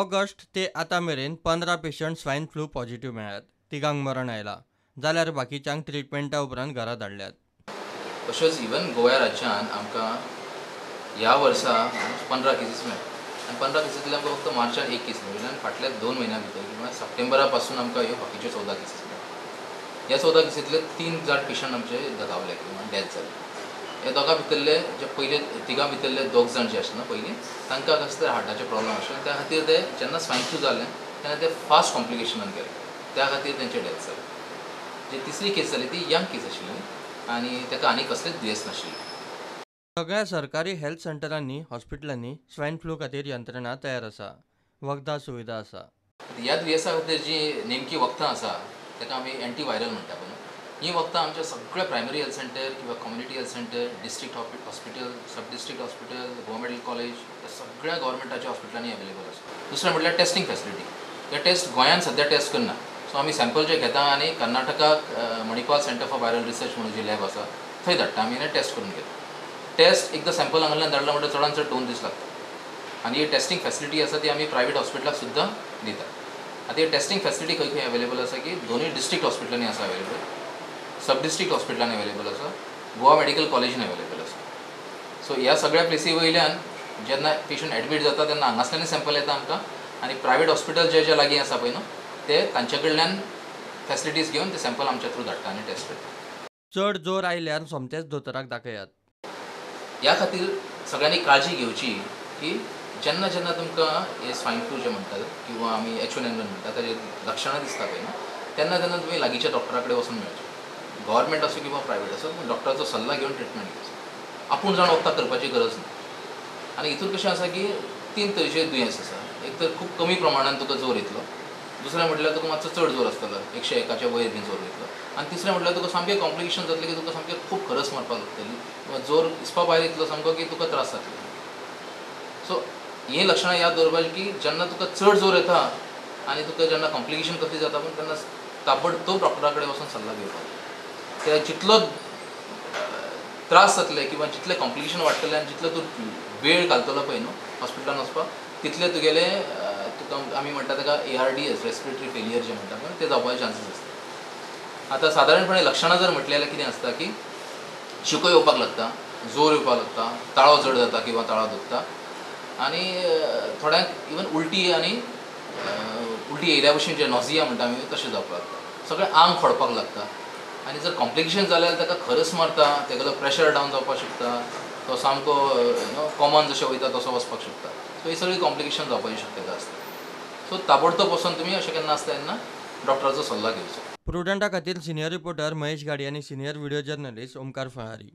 August ते आतां मेरेन 15 पेशंट स्वायन फ्लू पॉझिटिव्ह मेळ्ळ्यात. 3 मरण आयला जाल्यार बाकीच्यांक ट्रिटमेंटा उपरांत घरा धाडल्यात. तशेंच इवन गोव्या राज्यान आमकां ह्या वर्सा 15 केसीस मेळ्ळे आनी 15 केसींतले आमकां फक्त मार्चान 1 केस मेळ्ळी आनी फाटल्या 2 म्हयन्या भितर किंवा सप्टेंबरा पासून आमकां ह्यो बाकीच्यो 14 केसीस मेळ्ळ्यो. ह्या 14 केसींतले 3 जाण पेशंट आमचे दगावले किंवा डेथ जाले. ह्या दोगां भितरले जे पयले 3 भितरले 2 जाण जे आशिल्ले पयलीं तांकां कसले हार्टाचे प्रॉब्लम आशिल्ले, त्या खातीर ते जेन्ना स्वायन फ्लू जालें तेन्ना ते फास्ट कॉम्प्लिकेशनान गेले, त्या खातीर तेंचे डेथ जाले. जी तिसरी केस जाली ती यंग केस आशिल्ली आनी ताका आनी कसलेच दुयेंस नाशिल्लें. सगळ्या सरकारी हेल्थ सेंटरांनी हॉस्पिटलांनी स्वायन फ्लू खातीर यंत्रणा तयार आसा, वखदां सुविधा आसा. ह्या दुयेंसा खातीर जी नेमकी वखदां आसा ताका आमी एंटीवायरल म्हणटा पळय, ही वखदां आमच्या सगळ्या प्रायमरी हेल्थ सेंटर किंवा community health centre, district hospital, sub district hospital, Goa medical college ह्या सगळ्या गव्हर्मेंटाच्या हॉस्पिटलांनी अवेलेबल आसा. दुसरें म्हटल्यार टेस्टिंग फॅसिलिटी. हे टेस्ट गोंयांत सद्या टेस्ट करना, सो आमी सॅम्पल जे घेता आनी कर्नाटकाक Manipal centre for viral research म्हणून जी लॅब आसा थंय धाडटा आमी आनी टेस्ट करून घेता. टेस्ट एकदां सॅम्पल हांगांतल्यान धाडला म्हणटकीर चडान चड 2 दीस लागता आनी ही टेस्टिंग फॅसिलिटी आसा ती आमी प्रायवेट हॉस्पिटलाक सुद्दां दिता. आतां ही टेस्टिंग फॅसिलिटी खंय खंय अवेलेबल आसा की 2 डिस्ट्रिक्ट हॉस्पिटलांनी आसा अवेलेबल, सब डिस्ट्रिक्ट हॉस्पिटलांनी अवेलेबल आसा, गोवा मेडिकल कॉलेजीन अवेलेबल आसा. सो ह्या सगळ्या प्लेसी वयल्यान जेन्ना पेशंट एडमीट जाता तेन्ना हांगासल्यानय सॅम्पल येता आमकां आनी प्रायवेट हॉस्पिटल जे जे लागीं आसा पळय न्हू ते तांचे कडल्यान फॅसिलिटीज घेवन ते सॅम्पल आमच्या थ्रू धाडटा आनी टेस्ट करता. चड जोर आयल्यार सोमतेच दोतोराक दाखयात. ह्या खातीर सगळ्यांनी काळजी घेवची की जेन्ना जेन्ना तुमकां हे स्वायन फ्लू जे म्हणटात किंवा आमी H1N1 म्हणटा ताजे लक्षणां दिसता पळय न्हू तेन्ना तेन्ना तुमी लागींच्या डॉक्टरा कडेन वचून मेळचें, गव्हर्मेंट आसूं किंवा प्रायवेट आसूं, पूण डॉक्टराचो सल्ला घेवन ट्रिटमेंट घेवचो. आपूण जाण वखदां करपाची गरज ना. आनी हितून कशें आसा की 3 तरेचे दुयेंस आसा. एक तर खूब कमी प्रमाणान तुका जोर येतलो, दुसरें म्हटल्यार तुका मातसो चड जोर आसतलो, 101 वयर बीन जोर वयतलो, आनी तिसरें म्हटल्यार तुका सामकें कॉम्प्लिकेशन जातलें की तुका सामकें खूब खरस मारपाक लागतली किंवा जोर हिसपा भायर येतलो सामको की तुका त्रास जातले. सो ही लक्षणां याद दवरपाची की जेन्ना तुका चड जोर येता आनी तुका जेन्ना कॉम्प्लिकेशन कसली जाता पूण तेन्ना ताबडतोब डॉक्टरा कडेन वचून सल्ला घेवपाक. कित्याक जितलो त्रास जातले किंवा जितलें कॉम्प्लिकेशन वाडटलें आनी जितलो तूं वेळ घालतलो पळय न्हू हॉस्पिटलान वचपाक तितले तुगेले तुका आमी म्हणटा ताका ARDS respiratory failure जें म्हणटा पळय तें जावपाचे चान्सीस आसता. आतां सादारणपणे लक्षणां जर म्हटलें जाल्यार कितें आसता की शिको येवपाक लागता, जोर येवपाक लागता, ताळो जड जाता किंवा ताळो दुखता आनी थोड्यांक इवन उलटी आनी उलटी येयल्या भशेन जे नॉजिया म्हणटा आमी तशें जावपाक लागता, सगळें आंग फोडपाक लागता आनी जर कॉम्प्लिकेशन जालें जाल्यार ताका खरस मारता, तेगेलो प्रेशर डावन जावपाक शकता, तो सामको नो कॉमन जशें वयता तसो वचपाक शकता. सो ही सगळी कॉम्प्लिकेशन जावपाची शक्यता आसता. सो ताबडतोब वचून तुमी अशें केन्ना आसता तेन्ना डॉक्टराचो सल्लो घेवचो. प्रुडंटा खातीर सिनियर रिपोर्टर महेश गाडी आनी senior video journalist Omkar Falari.